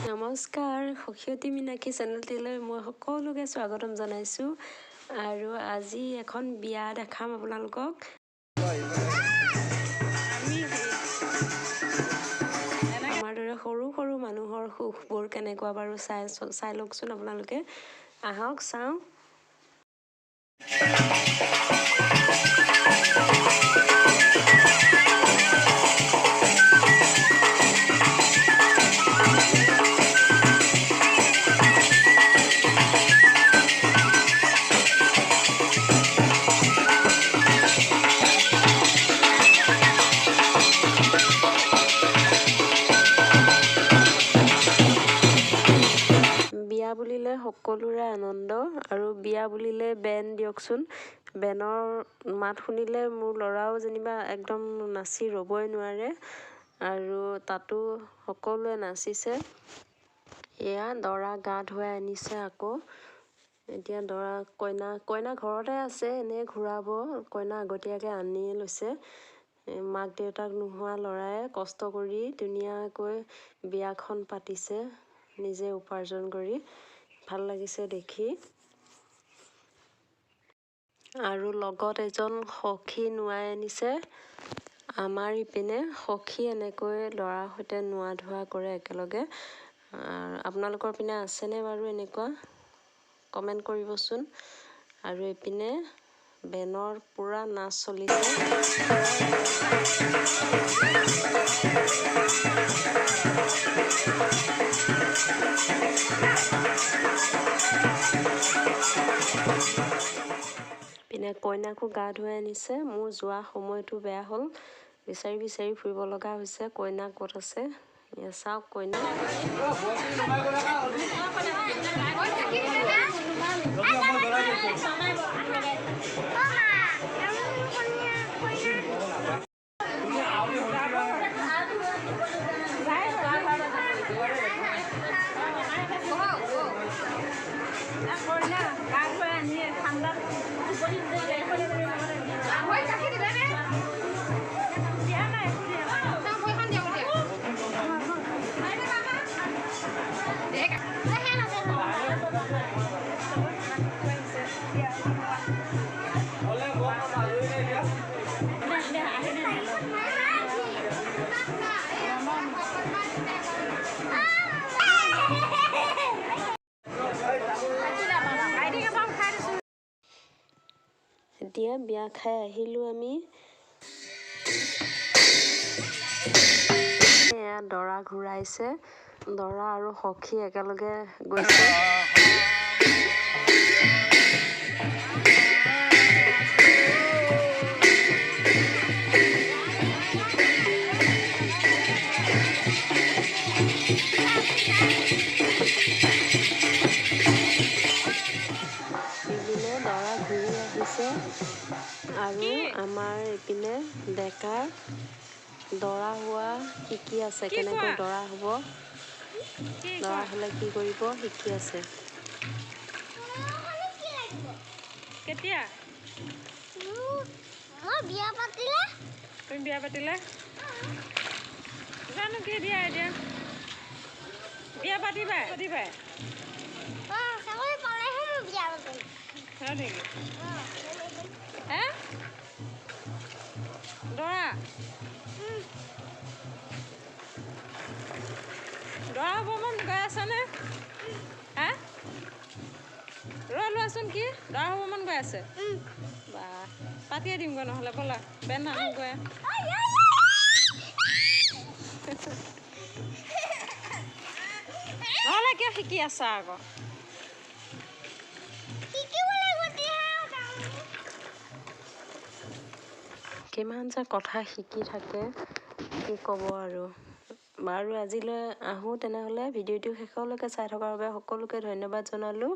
নমস্কাৰ, সখীয়তী মীনাক্ষী চেনেলটিলৈ মই সকলোকে স্বাগতম জনাইছোঁ। আৰু আজি এখন বিয়া দেখাম আপোনালোকক। আমাৰ দৰে সৰু সৰু মানুহৰ সুখবোৰ কেনেকুৱা বাৰু চাই চাই লওকচোন আপোনালোকে। আহক চাওঁ। বিয়া বুলিলে সকলোৰে আনন্দ আৰু বিয়া বুলিলে বেন দিয়কচোন। বেনৰ মাত শুনিলে মোৰ ল'ৰাও যেনিবা একদম নাচি ৰ'বই নোৱাৰে। আৰু তাতো সকলোৱে নাচিছে। এয়া দৰা গা ধুৱাই আনিছে আকৌ। এতিয়া দৰা কইনা কইনা ঘৰতে আছে, এনেই ঘূৰাব। কইনা আগতীয়াকৈ আনিয়ে লৈছে। মাক দেউতাক নোহোৱা ল'ৰাই কষ্ট কৰি ধুনীয়াকৈ বিয়াখন পাতিছে, নিজে উপাৰ্জন কৰি। ভাল লাগিছে দেখি। আৰু লগত এজন সখী নোৱাই আনিছে। আমাৰ ইপিনে সখী এনেকৈ ল'ৰাৰ সৈতে নোৱা ধোৱা কৰে একেলগে। আপোনালোকৰ পিনে আছেনে বাৰু এনেকুৱা? কমেণ্ট কৰিবচোন। আৰু এইপিনে বেনৰ পূৰা নাচ চলিছে। পিনে কইনাকো গা ধুৱাই আনিছে। মোৰ যোৱা সময়টো বেয়া হ'ল, বিচাৰি বিচাৰি ফুৰিব লগা হৈছে কইনা ক'ত আছে। চাওক কইনা। এতিয়া বিয়া খাই আহিলোঁ আমি। এয়া দৰা ঘূৰাইছে, দৰা আৰু সখী একেলগে গৈছে। ইপিনে দৰা ঘূৰি আহিছে আৰু আমাৰ ইপিনে ডেকা দৰা হোৱা শিকি আছে, কেনেকৈ দৰা হ'ব, দৰা হ'লে কি কৰিব শিকি আছে। কেতিয়া বিয়া পাতিলে? তুমি বিয়া পাতিলে জানো কি দিয়া? এতিয়া বিয়া পাতিবা পাতিবা? হয় নেকি? হে দৰা দৰা হ'ব মন গৈ আছেনে? হা, ৰৈ লোৱাচোন, কি দৰা হ'ব মন গৈ আছে? বা পাতিয়ে দিমগৈ নহ'লে, ব'লা বেন আনোগৈ। নহ'লে কিয় শিকি আছা আকৌ? কিমান যে কথা শিকি থাকে কি ক'ব আৰু। বাৰু আজিলৈ আহোঁ তেনেহ'লে। ভিডিঅ'টো শেষলৈকে চাই থকাৰ বাবে সকলোকে ধন্যবাদ জনালোঁ।